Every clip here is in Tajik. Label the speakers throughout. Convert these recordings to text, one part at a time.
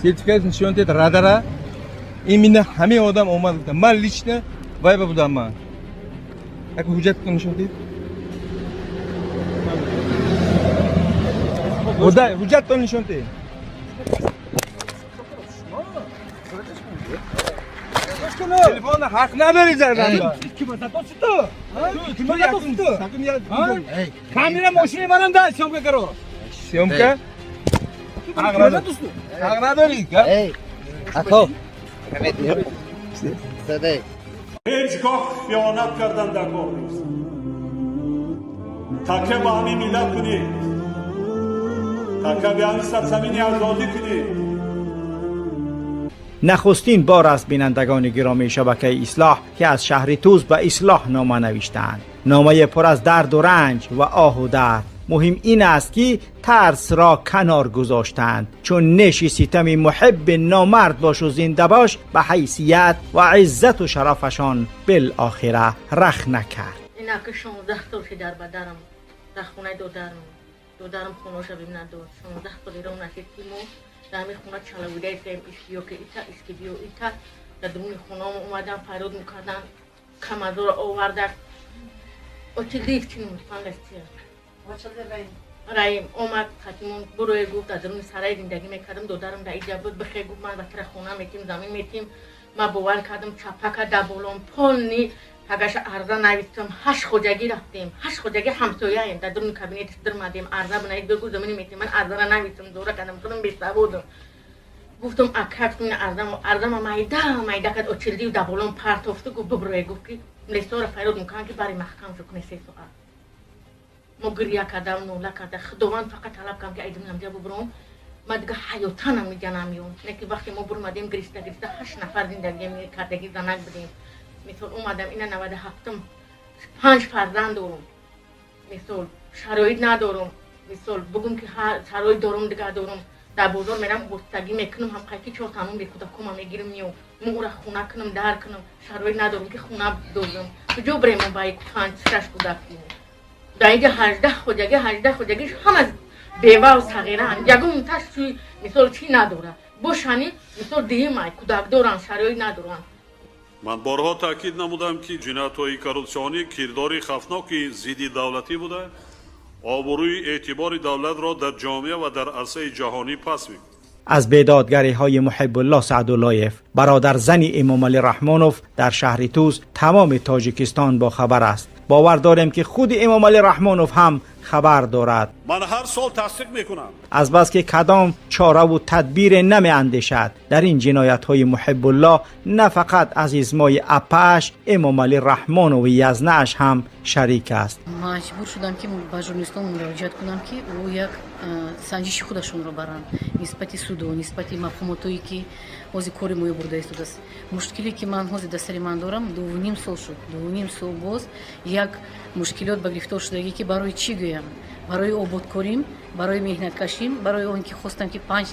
Speaker 1: Сертификат нишон дед радара. Именно ҳамин одам омад гуфта. Ман лично вайба будам ман. Як ҳуҷҷат нишон дед. Ҳуҷҷатон нишон дед. Телефонро ҳақ надорӣ задан.
Speaker 2: Камера мошини манам да съёмка каро.
Speaker 1: Съёмка? Ҳақ надорӣ.
Speaker 3: Ако.
Speaker 4: Ҳеҷ гоҳ хиёнат кардан дар кор нест. Такя ба ҳамин миллат кунед, такя ба ҳамин сарзамини аҷдодӣ кунед.
Speaker 5: Нахустин бор аст, бинандагони гиромии шабакаи Ислоҳ, ки аз шаҳри Тӯз ба Ислоҳ нома навиштаанд. Номаи пур аз дарду ранҷ ва оҳу дард. Муҳим ин аст, ки тарсро канор гузоштанд, чун неши ситами муҳибби номард бошу зинда бош ба ҳайсият ва иззату шарафашон билохира рах накард.
Speaker 6: Инаки 16 сол ки дар бадарам, дар хонаи додарам, додарам хонаша бим надод. 16 сол ирон нашид, ки мо дар ҳамин хона чалавида истем, искиё ки ита, иски биё ита. Дар дуруни хонаам омадан, фарёд мекардан, камазоро оварда. Очилдиев чи нумфангастия Раим омад, хатимон бурое гуфт. Дар дуруни сарай зиндагӣ мекардам, додарам дар иҷа буд. Бихе гуфт, ман ба тира хона метим, замин метим. Ман бовар кардам, чапа карда болом полни пагаша арза навистам. Ҳашт хоҷагӣ рафтем, ҳашт хоҷагӣ ҳамсояем. Дар дуруни кабинет дирмадем, арза бинавис, бигӯ замини метим. Ман арзара навистам, зора кардам, худам бесаводам. Гуфтам, ака, арзама, арзама майда майда кард, очилдию дар болом партофту гуфт, бибурое. Гуфт, ки лесора фарёд мекунам, ки бари маҳкам шуд куне 3 соат. Мо гиря кардам, нола карда, Худованд фақат талаб кардам, ки айдум ҳамҷа бубуром, ма дига ҳаётанам миҷанам. Ём не ки вақте мо бурмадем, гириста гириста ҳашт нафар зиндагӣ мекардаги занак будем. Мисол, омадам ина 97-ум, панҷ фарзанд дорум. Мисол, шароит надорум. Мисол, бугум ки шароит дорум, дига дорум. Дар бозор мерам, бостагӣ мекунам, ҳам қайки чор тамом бекӯдакома мегирим, миём. Мо ура хона кунам, дар кунам, шароит надорум, ки хона дозам. Куҷо бирем мо ба панҷ шаш кӯдак? Дар инҷа 18 хоҷагӣ, 18 хоҷагӣ ҳама бевау сағиранд, ягонташ мисол чӣ надорад бошани. Мисол, дуюмай кӯдак доранд, шароит надоранд.
Speaker 4: Ман борҳо таъкид намудам, ки ҷиноятҳои коррупсионӣ кирдори хавфноки зидди давлатӣ буда, обрӯи эътибори давлатро дар ҷомеа ва дар арсаи ҷаҳонӣ паст мекунад.
Speaker 5: Аз бедодгариҳои Муҳибулло Саъдуллоев, бародарзани Эмомалӣ Раҳмонов, дар шаҳри Тӯз тамоми Тоҷикистон бохабар аст. Бовар дорем, ки худи Эмомалӣ Раҳмонов ҳам хабар дорад.
Speaker 4: Ман ҳар сол тасдиқ мекунам.
Speaker 5: Азбаски кадом чораву тадбире намеандешад, дар ин ҷиноятҳои Муҳибулло на фақат азизмои апааш, Эмомалӣ Раҳмонови язнааш ҳам шарик аст.
Speaker 7: Маҷбур шудам, ки ба журналистон муроҷиат кунам, ки ӯ як санҷиши худашонро баранд нисбати суду, нисбати мақомотое, ки ҳозир кори моё бурда истодааст. Мушкиле, ки ман ҳозир дар сари ман дорам, 2,5 сол шуд. 2,5 сол боз як мушкилот ба гирифтор шудагӣ, ки барои чӣ гӯям? Барои ободкорим, барои меҳнаткашим, барои он ки хостам, ки панҷ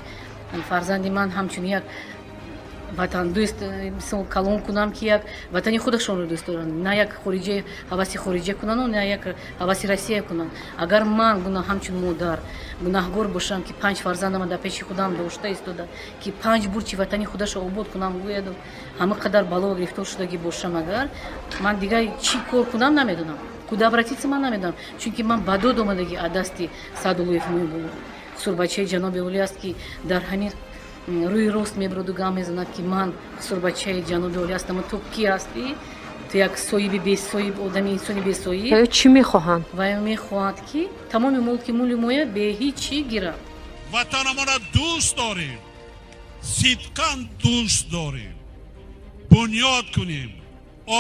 Speaker 7: фарзанди ман ҳамчун як ватандӯст мисол калон кунам, ки як ватани худашонро дӯст доранд, на як хориҷа ҳаваси хориҷа кунану на як ҳаваси Россия кунанд. Агар ман гуна ҳамчун модар гунаҳгор бошам, ки панҷ фарзандама дар пеши худам дошта истода, ки панҷ бурчи ватани худашро обод кунам гӯяду ҳама қадар бало гирифтор шудагӣ бошам, агар ман дигар чӣ кор кунам, намедонам, куда обратиться, ман намедонам, чунки ман ба дод омадагӣ аз дасти Саъдуллоев Муҳибулло, хусурбачаи ҷаноби олӣ аст, ки дар ҳамин рӯи рост мебуроду гам мезанад, ки ман хусурбачаи ҷаноби олӣ ҳастам. Ту кӣ ҳастӣ? Ту як соҳиби бесоҳиб, одами инсони бесоҳиб.
Speaker 8: Ё чӣ мехоҳанд?
Speaker 7: Ва мехоҳад, ки тамоми мулки мули моя беҳеҷ чӣ гирад.
Speaker 4: Ватанамонро дӯст дорем, сидқан дӯст дорем, бунёд кунем,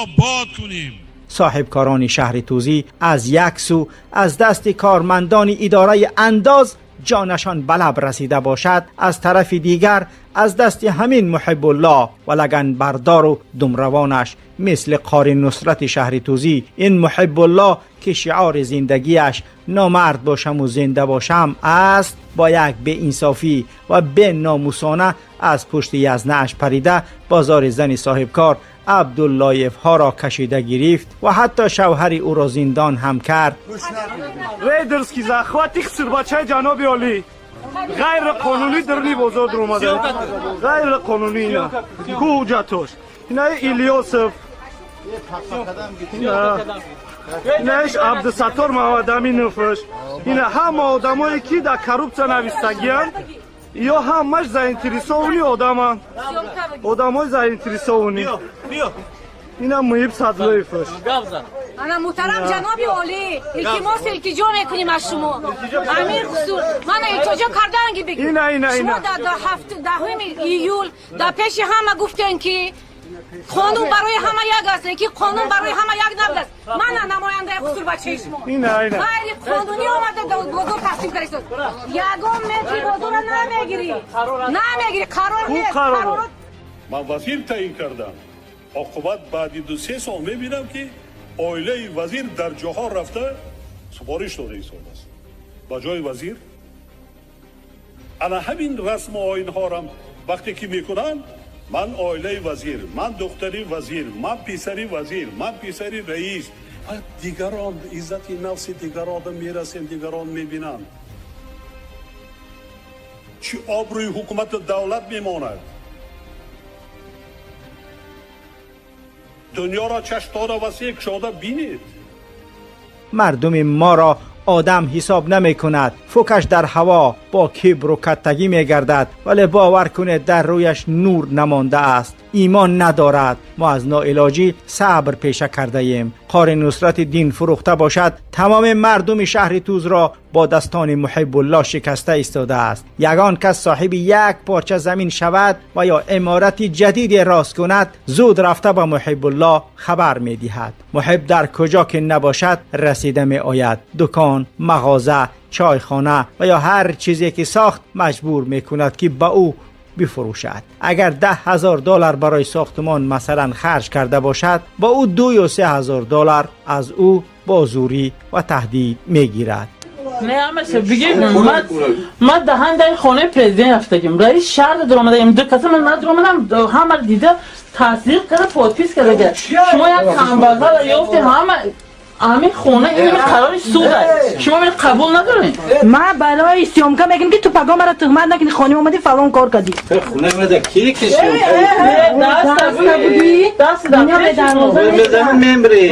Speaker 4: обод кунем.
Speaker 5: Соҳибкорони шаҳри Тӯзӣ аз як сӯ аз дасти кормандони идораи андоз ҷонашон ба лаб расида бошад, аз тарафи дигар аз дасти ҳамин Муҳибулло ва лаганбардору думравонаш, мисли қори Нусрати шаҳри Тӯзӣ. Ин Муҳибулло, ки шиори зиндагиаш «номард бошаму зинда бошам» аст, бо як беинсофӣ ва беномусона аз пушти язнааш парида, бозори зани соҳибкор Абдуллоевҳоро кашида гирифт ва ҳатто шавҳари ӯро зиндон ҳам кард.
Speaker 2: Рейдерский захват и хусурбачаи ҷаноби олӣ.
Speaker 3: Ғайриқонунӣ даруни бозор дуромада, ғайриқонунӣ. Ина ку ҳуҷҷатош, инаи Илёсов, инаиш Абдусаттор Маҳмадаминовш, ина ҳама одамое ки дар коррупсия навистагиянд, ё ҳамаш заинтересованный одаманд, одамои заинтересованный. Ина Муҳиб Садлоевш.
Speaker 8: Ана, муҳтарам ҷаноби олӣ, илтимос, илтиҷо мекунем аз шумо. Амир хусур мана илтиҷо кардаанги бигӯ.
Speaker 3: Ина, ина,
Speaker 8: шумо
Speaker 3: ина.
Speaker 8: Дар 10-уми июл дар пеши ҳама гуфтен, ки қонун барои ҳама як аст, ки қонун барои ҳама як набудааст. Мана намояндаи хусур, бачаи шумо.
Speaker 3: Ина, ина.
Speaker 8: Ғайри қонунӣ омада, бозор тақсим карда. Ягон метри бозорро намегирӣ, намегирӣ, қарор
Speaker 3: Ку
Speaker 8: нест.
Speaker 3: қарор?
Speaker 8: Қаророт.
Speaker 4: Ман вазир таъин кардам. Оқибат баъди 2-3 сол мебинам, ки оилаи вазир дар ҷоҳо рафта супориш дода истодааст ба ҷои вазир. Ана ҳамин расму оинҳорам вақте ки мекунанд: ман оилаи вазир, ман духтари вазир, ман писари вазир, ман писари раис ва дигарон. Иззати нафси дигаронро мерасем, дигарон мебинанд, чӣ обрӯи ҳукумату давлат мемонад. Дунёро чашмтона васеъ кушода бинед.
Speaker 5: Мардуми моро одам ҳисоб намекунад. Фукаш дар ҳаво бо кибру каттагӣ мегардад, вале бовар кунед, дар рӯяш нур намондааст, имон надорад. Мо аз ноилоҷӣ сабр пеша кардаем. Қори Нусрати дин фурӯхта бошад, тамоми мардуми шаҳри Тузро бо дастони Муҳибулло шикаста истодааст. Ягон кас соҳиби як порча замин шавад ва ё иморати ҷадиде рост кунад, зуд рафта ба Муҳибулло хабар медиҳад. Муҳиб дар куҷо ки набошад, расида меояд. Дукон, мағоза, чойхона ва ё ҳар чизе ки сохт, маҷбур мекунад, ки ба ӯ бифурӯшад. Агар 10 000 доллар барои сохтмон масалан харҷ карда бошад, ба ӯ 2 ё 3 ҳазор доллар аз ӯ бо зӯрӣ ва таҳдид мегирад.
Speaker 9: Не, ҳамаша бигем, ман даҳан дар хонаи президент рафтагим, раис шаҳр дуромадаем, ду каса ман надуромадам, ҳама дида, тасдиқ карда, подпись карда. Шумо як камбағал ёфти, ҳама ҳамин хона ин қарори суд аст, шумо мер қабул надоред.
Speaker 10: Ман барои съёмка мегӯям, ки ту паго мара туҳмат накунӣ, хоним омадӣ, фалон кор кардӣ.
Speaker 1: Хона мада ки?
Speaker 10: Даста будӣ. Дунё бедарвоза.
Speaker 1: Мембри.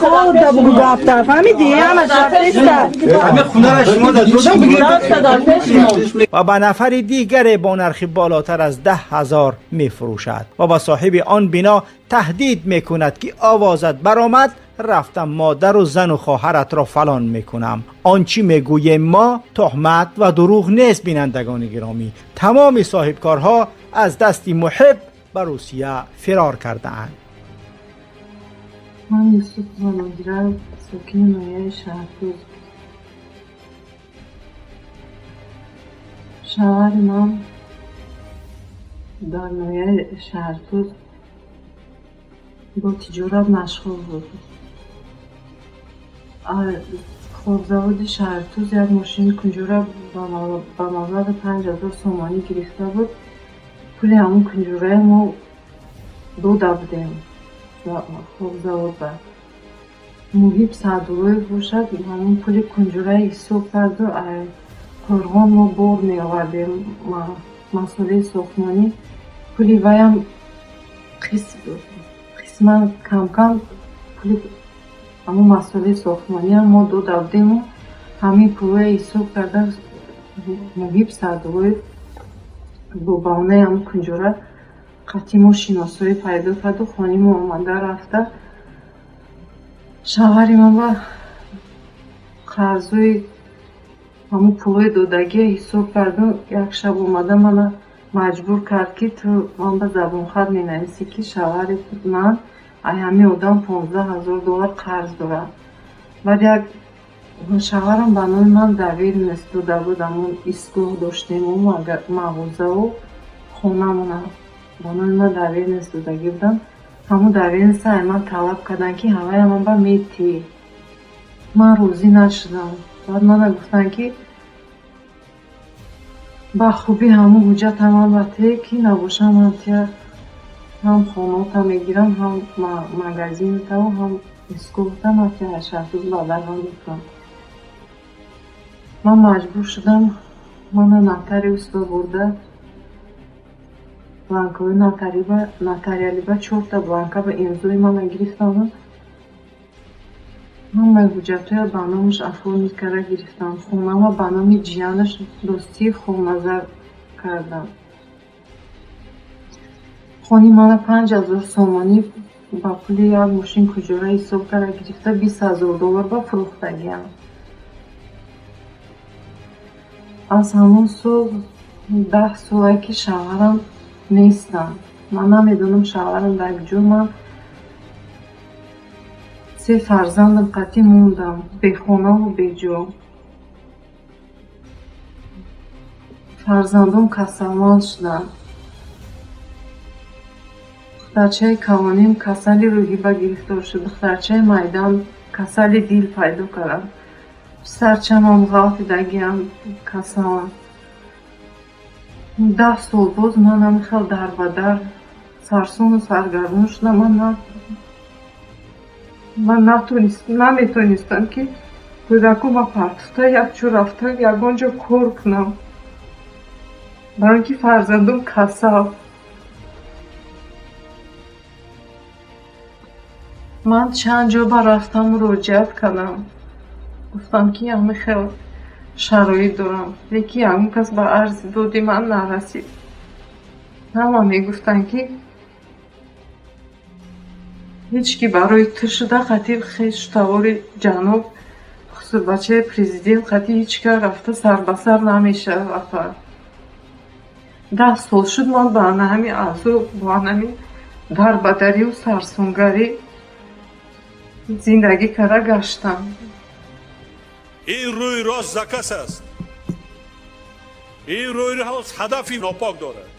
Speaker 10: Худа бугу гафта, фаҳмидӣ? Ҳамаш рафтеста.
Speaker 1: Ҳамин хонаро шумо додам бигиред.
Speaker 5: Ва ба нафари дигаре бо нархи болотар аз 10 000 мефурӯшад ва ба соҳиби он бино таҳдид мекунад, ки овозат баромад, рафтам модару зану хоҳаратро фалон мекунам. Он чӣ мегӯем мо туҳмат ва дурӯғ нест, бинандагони гиромӣ. Тамоми соҳибкорҳо аз дасти Муҳиб ба Русия фирор кардаанд.
Speaker 11: Ман Юсупова Нодира, сокини ноҳияи Шаҳртуз. Шавҳари ман дар ноҳияи Шаҳртуз бо тиҷорат машғул буд. Хокзаводи Шаҳртуз як мошини кунҷура ба маблағи 5000 сомонӣ гирифта буд. Пули ҳамон кунҷурае мо дода будем хокзавод ба. Муҳиб Саъдуллоев бошад, ҳамон пули кунҷурае ҳисоб карду, Қӯрғон мо бор меовардем масолеҳи сохтмонӣ, пули ваям қисман камкам пули ҳамон масолеҳи сохтмониам мо дода будему, ҳамин пулое ҳисоб карда, Муҳиб Саъдуллоев бо баҳонаи ҳамон кунҷура қатъи мо шиносоӣ пайдо карду, хонаи мо омада рафта, шавҳари ман ба қарзҳои ҳамон пулҳои додагиро ҳисоб карду, як шаб омада мана маҷбур кард, ки ту ман ба забонхат менависӣ, ки шавҳари ман ай ҳамин одам 15 000 доллар қарз дорад. Баъд як шавҳарам ба номи ман доверенность дода буд, ҳамон истгоҳ доштему мағозаву хонамона ба номи ман доверенность додагӣ будам. Ҳамон доверенность ай ман талаб карданд, ки ҳавая ман ба метӣ. Ман розӣ нашудам. Баъд мана гуфтанд, ки ба хубӣ ҳамон ҳуҷҷата ман ба те, ки набошам, ман тия ҳам хонаота мегирам, ҳам магазинатаву ҳам истгоҳта, ман тия Шаҳртуз бадарам мекунам. Ман маҷбур шудам. Мана нотариус ба бурда, бланкаҳои нотариалиба чорта бланка ба имзои мана гирифтану ҳамаи ҳуҷҷатҳоя ба номаш оформить карда гирифтам. Хонама ба номи ҷиянаш Дӯстиев Хоназар кардам. Хони мана 5000 сомонӣ ба пули як мошин куҷора ҳисоб карда гирифта, 20 000 доллар ба фурӯхтагиам. Аз ҳамон сол 10 солае ки шавҳарам нестам. Ман намедонам, шавҳарам дар куҷо. Ман се фарзандам қатъӣ мондам, бехонаву беҷо. Фарзандом касалманд шуданд. Духтарчаи калоним касали рӯҳӣ ба гирифтор шуд, духтарчаи майдам касали дил пайдо кардам, писарчамам ғалтидагиам, касалам. 10 сол боз ман ҳамин хел дарбадар, сарсону саргардон шудам. Ман наметонистам, ки кӯдакома партофта якҷо рафта ягон ҷо кор кунам, барои ин ки фарзандом касал. Ман чанд ҷо ба рафтам, муроҷиат кардам, гуфтам, ки ҳамин хел шароит дорам, лекин ягон кас ба арзи доди ман нарасид. Ҳама мегуфтанд, ки ҳеҷ ки барои ту шуда қатъи хешу тавори ҷаноб хусурбачаи президент қатъи ҳеҷ кас рафта сарбасар намешавад. Апа, 10 сол шуд, ман ба ана ҳамин азоб, бо ана ҳамин дарбадариву сарсонгарӣ зиндагӣ карда гаштам.
Speaker 4: Ин рӯи рост заказ аст, ин рӯи рост ҳадафи нопок дорад.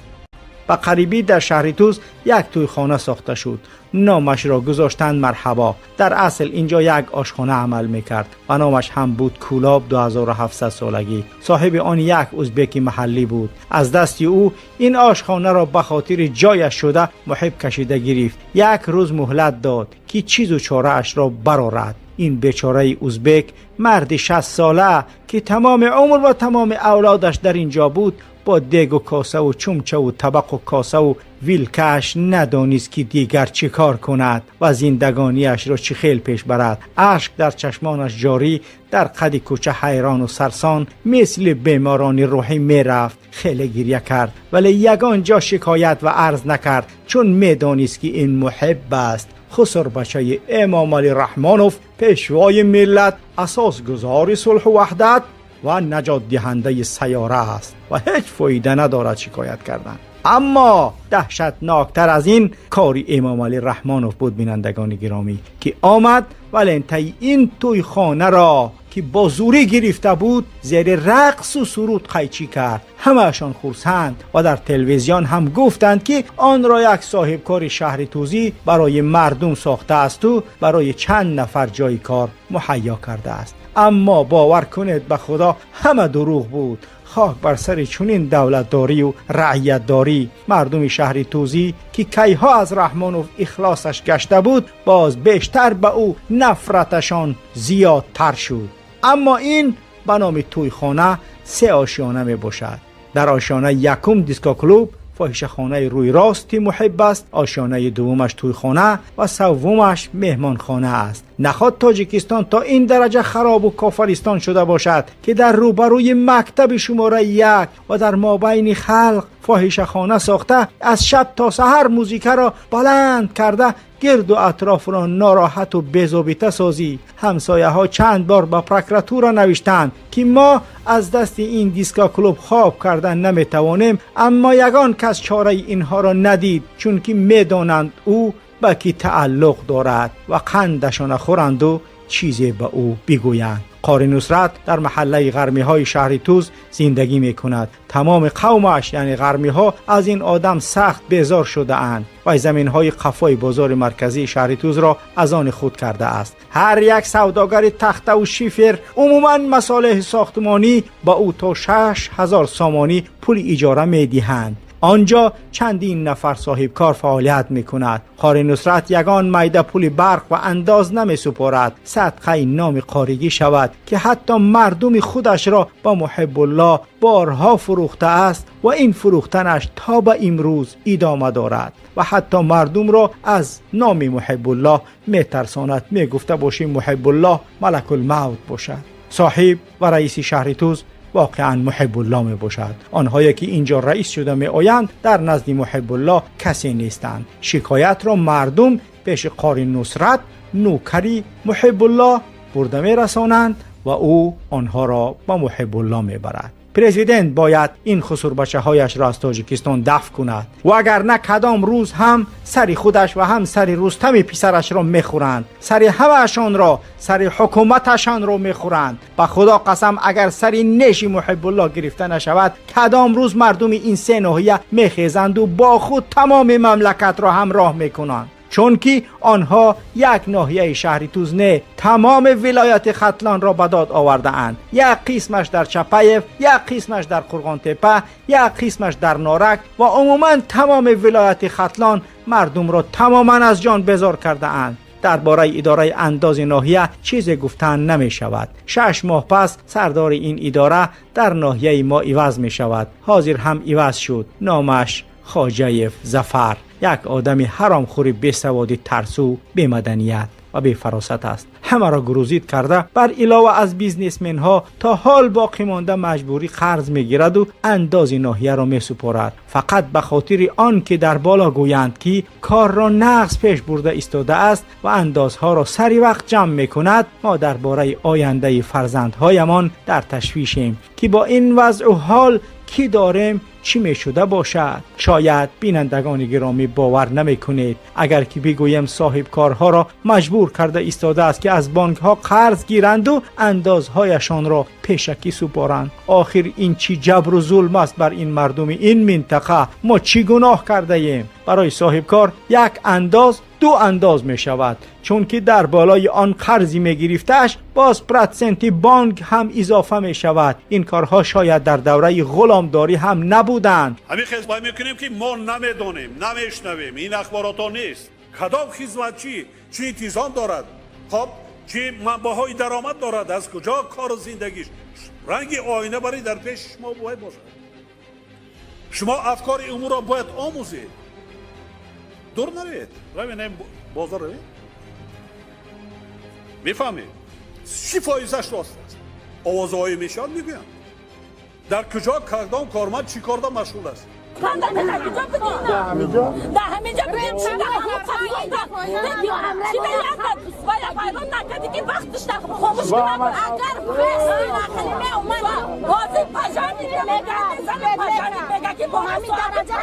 Speaker 5: Ба қарибӣ дар шаҳри Тӯз як тӯйхона сохта шуд. Номашро гузоштанд Марҳабо. Дар асл инҷо як ошхона амал мекард ва номаш ҳам буд Кӯлоб 2700 солагӣ. Соҳиби он як узбеки маҳаллӣ буд. Аз дасти ӯ ин ошхонаро ба хотири ҷояш шуда муҳиб кашида гирифт. Як рӯз муҳлат дод, ки чизу чораашро барорад. Ин бечораи узбек, марди 60 сола, ки тамоми умр ва тамоми авлодаш дар ин ҷо буд, бо дегу косаву чумчаву табақу косаву вилкааш надонист, ки дигар чӣ кор кунад ва зиндагониашро чӣ хел пеш барад. Ашк дар чашмонаш ҷорӣ, дар қади кӯча ҳайрону сарсон мисли беморони рӯҳӣ мерафт. Хеле гиря кард, вале ягон ҷо шикоят ва арз накард, чун медонист, ки ин муҳиб аст, хусурбачаи Эмомалӣ Раҳмонов, пешвои миллат, асосгузори сулҳу ваҳдат ва наҷотдиҳандаи сайёра аст ва ҳеҷ фоида надорад шикоят кардан. Аммо даҳшатноктар аз ин кори Эмомалӣ Раҳмонов буд, бинандагони гиромӣ, ки омад ва лентаи ин тӯйхонаро, ки бо зӯрӣ гирифта буд, зери рақсу суруд қайчӣ кард. Ҳамаашон хурсанд ва дар телевизион ҳам гуфтанд, ки онро як соҳибкори шаҳри Тӯзӣ барои мардум сохтаасту барои чанд нафар ҷои кор муҳайё кардааст. Аммо бовар кунед, ба Худо, ҳама дурӯғ буд. Хок бар сари чунин давлатдорию раъиятдорӣ! Мардуми шаҳри Тӯзӣ, ки кайҳо аз Раҳмонов ихлосаш гашта буд, боз бештар ба ӯ нафраташон зиёдтар шуд. Аммо ин ба номи тӯйхона се ошёна мебошад. Дар ошёнаи якум дискоклуб, фоҳишахонаи рӯйрости муҳиб аст, ошёнаи дуввумаш тӯйхона ва севвумаш меҳмонхона аст. Наход Тоҷикистон то ин дараҷа харобу кофаристон шуда бошад, ки дар рӯбарӯи мактаби шумораи 1 ва дар мобайни халқ фоҳишахона сохта, аз шаб то саҳар музикаро баланд карда, гирду атрофро нороҳату безобита созӣ. Ҳамсояҳо чанд бор ба прокуратура навиштанд, ки мо аз дасти ин дискоклуб хоб кардан наметавонем, аммо ягон кас чораи инҳоро надид, чунки медонанд, ӯ ба кӣ тааллуқ дорад ва қандашона хӯранду чизе ба ӯ бигӯянд. Қори Нусрат дар маҳаллаи ғармиҳои шаҳри Тӯз зиндагӣ мекунад. Тамоми қавмаш, яъне ғармиҳо, аз ин одам сахт безор шудаанд. Вай заминҳои қафои бозори марказии шаҳри Тӯзро аз они худ кардааст. Ҳар як савдогари тахтаву шифер, умуман масолеҳи сохтмонӣ ба ӯ то 6000 сомонӣ пули иҷора медиҳанд. Он ҷо чандин нафар соҳибкор фаъолият мекунад. Қори Нусрат ягон майда пули барқ ва андоз намесупорад. Садқаи номи қоригӣ шавад, ки ҳатто мардуми худашро ба Муҳибулло борҳо фурӯхтааст ва ин фурӯхтанаш то ба имрӯз идома дорад ва ҳатто мардумро аз номи Муҳибулло метарсонад. Мегуфта бошӣ, Муҳибулло малакулмавт бошад. Соҳиб ва раиси шаҳри Туз воқеан Муҳибулло мебошад. Онҳое ки инҷо раис шуда меоянд, дар назди Муҳибулло касе нестанд. Шикоятро мардум пеши қори Нусрат, нӯкари Муҳибулло, бурда мерасонанд ва ӯ онҳоро ба Муҳибулло мебарад. Президент бояд ин хусурбачаҳояшро аз Тоҷикистон дафъ кунад, вагарна кадом рӯз ҳам сари худаш ва ҳам сари Рустами писарашро мехӯранд, сари ҳамаашонро, сари ҳукуматашонро мехӯранд. Ба Худо қасам, агар сари неши Муҳибулло гирифта нашавад, кадом рӯз мардуми ин се ноҳия мехезанду бо худ тамоми мамлакатро ҳамроҳ мекунанд, чунки онҳо як ноҳияи шаҳри Туз не, тамоми вилояти Хатлонро ба дод овардаанд. Як қисмаш дар Чапаев, як қисмаш дар Қурғонтепа, як қисмаш дар Норак ва умуман тамоми вилояти Хатлон мардумро тамоман аз ҷон безор кардаанд. Дар бораи идораи андози ноҳия чизе гуфтан намешавад. 6 моҳ пас сардори ин идора дар ноҳияи мо иваз мешавад. Ҳозир ҳам иваз шуд. Номаш Хоҷаев Зафар, як одами ҳаромхӯри бесаводи тарсу, бемаданият ва бефаросат аст. Ҳамаро грузить карда, бар илова аз бизнесменҳо то ҳол боқӣ монда маҷбурӣ қарз мегираду андози ноҳияро месупорад, фақат ба хотири он ки дар боло гӯянд, ки корро нағз пеш бурда истодааст ва андозҳоро сари вақт ҷамъ мекунад. Мо дар бораи ояндаи фарзандҳоямон дар ташвишем, ки бо ин вазъу ҳол ки дорем, чӣ мешуда бошад. Шояд бинандагони гиромӣ бовар намекунед, агар ки бигӯем соҳибкорҳоро маҷбур карда истодааст, ки аз бонкҳо қарз гиранду андозҳояшонро пешакӣ супоранд. Охир ин чӣ ҷабру зулм аст бар ин мардуми ин минтақа? Мо чӣ гуноҳ кардаем? Барои соҳибкор як андоз ду андоз мешавад, чунки дар болои он қарзи мегирифтааш боз проценти бонк ҳам изофа мешавад. Ин корҳо шояд дар давраи ғуломдорӣ ҳам набуданд.
Speaker 4: Ҳамин хизмат мекунем, ки мо намедонем, намешнавем, ин ахборото нест. Кадом хизматчӣ чӣ интизом дорад, хоб, чӣ манбаъҳои даромад дорад, аз куҷо кору зиндагиш ранги оина бари дар пеши шумо бояд бошад. Шумо афкори умурро бояд омӯзед. Дур наравед, равед, бозор равед, мефаҳмед, чӣ фоизаш рост аст. Овозҳое мешавад, мегӯянд, дар куҷо кадом корманд чӣ корда машғул аст.
Speaker 12: Да ҳаминҷа будем, хайрон накарди, ки вақташ хомӯш кунам. Агар ҳозир пожарник мега, мега, ки бо ҳамин дараҷа.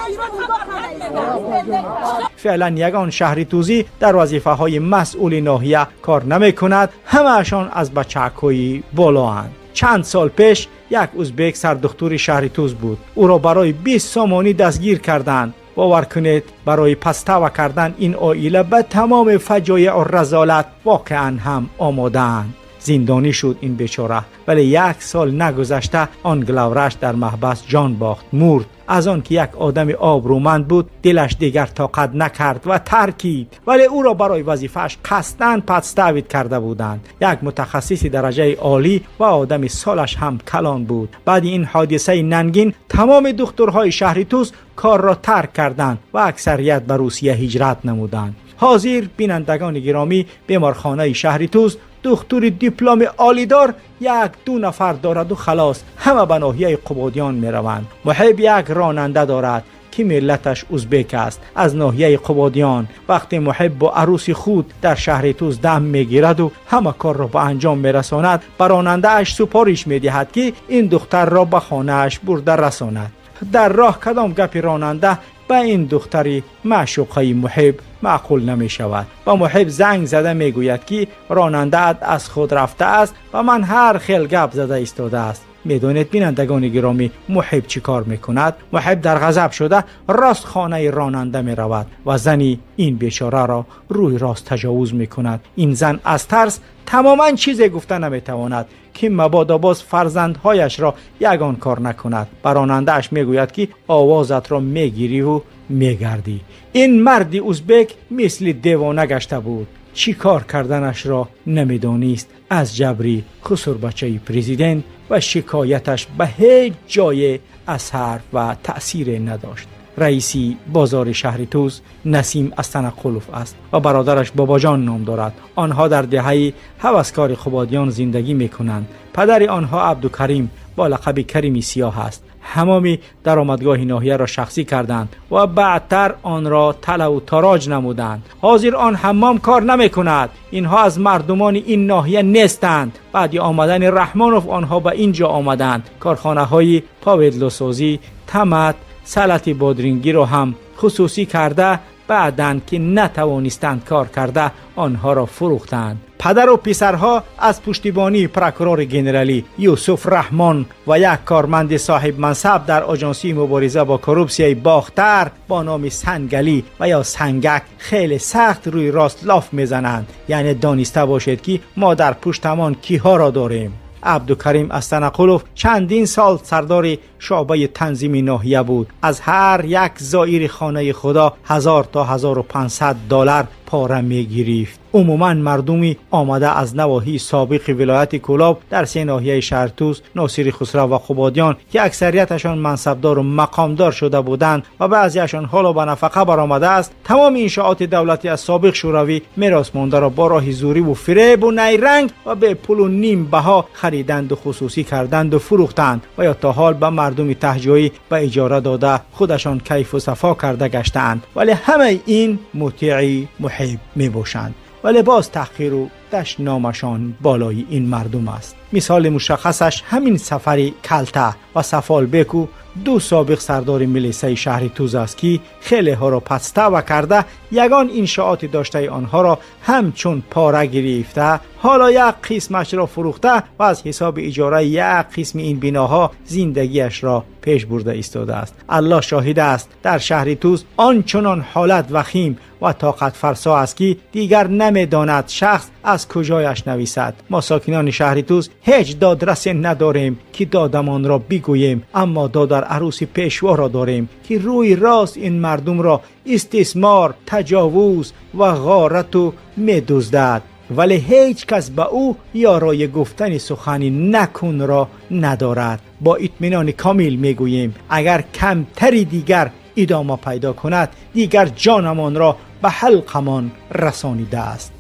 Speaker 5: Феълан ягон шаҳри тузӣ дар вазифаҳои масъули ноҳия кор намекунад. Ҳамаашон аз бачаакҳои болоанд. Чанд сол пеш як узбек сардухтури шаҳри Туз буд. Ӯро барои 20 сомонӣ дастгир карданд. Бовар кунед, барои подстава кардан ин оила ба тамоми фаҷоеъу разолат воқеан ҳам омодаанд. Зиндонӣ шуд ин бечора, вале як сол нагузашта он главврач дар маҳбас ҷон бохт, мурд. Аз он ки як одами обрӯманд буд, дилаш дигар тоқат накард ва таркид. Вале ӯро барои вазифааш қасдан подставить карда буданд. Як мутахассиси дараҷаи олӣ ва одами солаш ҳам калон буд. Баъди ин ҳодисаи нангин тамоми духтурҳои шаҳри Туз корро тарк карданд ва аксарият ба Русия ҳиҷрат намуданд. Ҳозир, бинандагони гиромӣ, беморхонаи шаҳри Туз духтури дипломи олидор як ду нафар дораду халос. Ҳама ба ноҳияи Қубодиён мераванд. Муҳиб як ронанда дорад, ки миллаташ узбек аст, аз ноҳияи Қубодиён. Вақте Муҳиб бо арӯси худ дар шаҳри Туз дам мегираду ҳама корро ба анҷом мерасонад, ба ронандааш супориш медиҳад, ки ин духтарро ба хонааш бурда расонад. Дар роҳ кадом гапи ронанда ба ин духтари маъшуқаи Муҳиб маъқул намешавад. Ба Муҳиб занг зада мегӯяд, ки ронандаат аз худ рафтааст ва ман ҳар хел гап зада истодааст. Медонед, бинандагони гиромӣ, Муҳиб чӣ кор мекунад? Муҳиб дар ғазаб шуда рост хонаи ронанда меравад ва зани ин бечораро рӯи рост таҷовуз мекунад. Ин зан аз тарс тамоман чизе гуфта наметавонад, ки мабодо боз фарзандҳояшро ягон кор накунад. Ба ронандааш мегӯяд, ки овозатро мегириву мегардӣ. Ин марди узбек мисли девона гашта буд, чӣ кор карданашро намедонист аз ҷабри хусурбачаи президент ва шикояташ ба ҳеҷ ҷое асар ва таъсире надошт. Раиси бозори шаҳри Туз Насим Астанақулов аст ва бародараш Бобоҷон ном дорад. Онҳо дар деҳаи Ҳаваскори Қубодиён зиндагӣ мекунанд. Падари онҳо Абдукарим бо лақаби Карими Сиёҳ аст. Ҳамоми даромадгоҳи ноҳияро шахсӣ карданд ва баъдтар онро талаву тороҷ намуданд. Ҳозир он ҳаммом кор намекунад. Инҳо аз мардумони ин ноҳия нестанд. Баъди омадани Раҳмонов онҳо ба ин ҷо омаданд. Корхонаҳои повидлосозӣ, тамат, салати бодрингиро ҳам хусусӣ карда, баъдан ки натавонистанд кор карда, онҳоро фурӯхтанд. Падару писарҳо аз пуштибонии прокурори генералӣ Юсуф Раҳмон ва як корманди соҳибмансаб дар оҷонсии мубориза бо коррупсияи Бохтар бо номи Сангалӣ ва ё Сангак хеле сахт рӯи рост лоф мезананд. Яъне дониста бошед, ки мо дар пуштамон киҳоро дорем. Абдукарим Астанақулов чандин сол сардори шӯъбаи танзими ноҳия буд. Аз ҳар як зоири хонаи Худо 1000 то 1500 доллар пора мегирифт. Умуман мардуми омада аз навоҳии собиқи вилояти Кӯлоб дар се ноҳияи Шаҳртуз, Носири Хусрав ва Қубодиён, ки аксарияташон мансабдору мақомдор шуда буданд ва баъзеашон ҳоло ба нафақа баромадааст, тамоми иншооти давлатӣ аз собиқ Шӯравӣ мерос мондаро бо роҳи зӯриву фиребу найранг ва бепулу ним баҳо хариданду, хусусӣ карданду фурӯхтанд ва ё то ҳол ба мардуми таҳҷоӣ ба иҷора дода, худашон кайфу сафо карда гаштаанд. Вале ҳамаи ин мутеи Муҳиб мебошанд, вале боз таҳқиру дашномашон болои ин мардум аст. Мисоли мушаххасаш ҳамин Сафари Калта ва Сафолбеку ду собиқ сардори милисаи шаҳри Туз аст, ки хелеҳоро подстава карда, ягон иншооти доштаи онҳоро ҳамчун пора гирифта, ҳоло як қисмашро фурӯхта ва аз ҳисоби иҷораи як қисми ин биноҳо зиндагиашро пеш бурда истодааст. Аллоҳ шоҳид аст, дар шаҳри Туз он чунон ҳолат вахим ва тоқатфарсо аст, ки дигар намедонад шахс аз куҷояш нависад. Мо, сокинони шаҳри Туз, ҳеҷ додрасе надорем, ки додамонро бигӯем, аммо додар арӯси пешворо дорем, ки рӯи рост ин мардумро истисмор, таҷовуз ва ғорату медуздад, вале ҳеҷ кас ба ӯ ёрои гуфтани сухани накунро надорад. Бо итминони комил мегӯем, агар камтари дигар идома пайдо кунад, дигар ҷонамонро ба ҳалқамон расонидааст.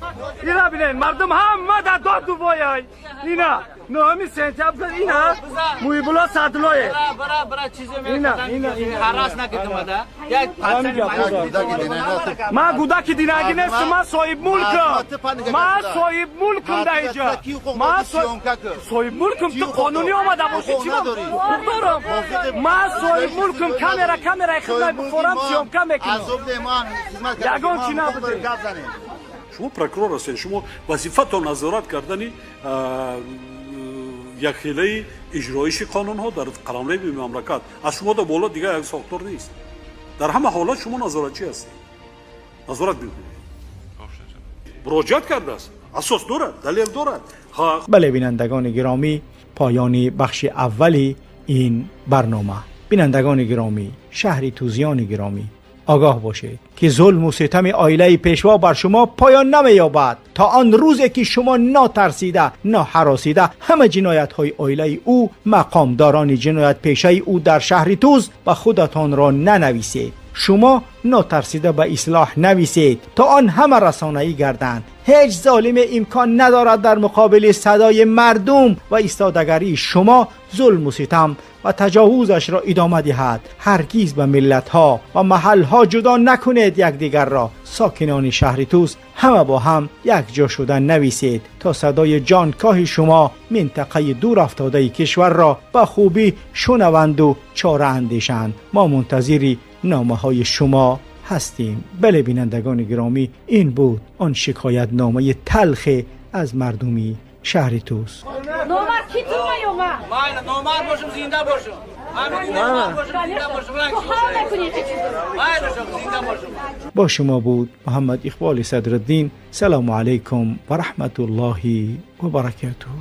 Speaker 3: Ина бинед, мардум ҳама дар доду вояй. Ина 9 сентябр, ина Муҳибулло Садлое. Ина, ина. Ман гудаки динаги нестам, ман соҳибмулкам, ман соҳибмулкам дар инҷа, ман соҳибмулкам. Ту қонунӣ омада бошӣ, чӣ ҳуқуқ дорам? Ман соҳибмулкам. Камера, камераи хидмат бифорам, съёмка мекунам, ягон чӣ набуде.
Speaker 4: Шумо прокурор ҳастед, шумо вазифатон назорат кардани якхелаи иҷроиши қонунҳо дар қаламрави мамлакат. Аз шумо да боло дигар як сохтор нест. Дар ҳама ҳолат шумо назоратчӣ ҳастед, назорат мекунед. Муроҷиат кардааст, асос дорад, далел дорад.
Speaker 5: Бале, бинандагони гиромӣ, поёни бахши аввали ин барнома. Бинандагони гиромӣ, шаҳри тӯзиёни гиромӣ, огоҳ бошед, ки зулму ситами оилаи пешво бар шумо поён намеёбад то он рӯзе ки шумо нотарсида, ноҳаросида ҳама ҷиноятҳои оилаи ӯ, мақомдорони ҷиноятпешаи ӯ дар шаҳри Туз ба худатонро нанависед. Шумо нотарсида ба ислоҳ нависед, то он ҳама расонаӣ гарданд. Ҳеҷ золиме имкон надорад дар муқобили садои мардум ва истодагарии шумо зулму ситам ва таҷовузашро идома диҳад. Ҳаргиз ба миллатҳо ва маҳалҳо ҷудо накунед якдигарро. Сокинони шаҳри Туз, ҳама бо ҳам якҷо шуда нависед, то садои ҷонкоҳи шумо минтақаи дур афтодаи кишварро ба хубӣ шунаванду чора андешанд. Мо мунтазири номаҳои шумо ҳастем. Бале, бинандагони гиромӣ, ин буд он шикоятномаи талхе аз мардуми шаҳри Туз.
Speaker 8: Номард ки ту ма ё ман?
Speaker 2: Майна, номард бошам, зинда бошам.
Speaker 5: Бо шумо буд Муҳаммад Иқболи Садриддин. Салому алайкум ва раҳматуллоҳи ва баракатуҳ.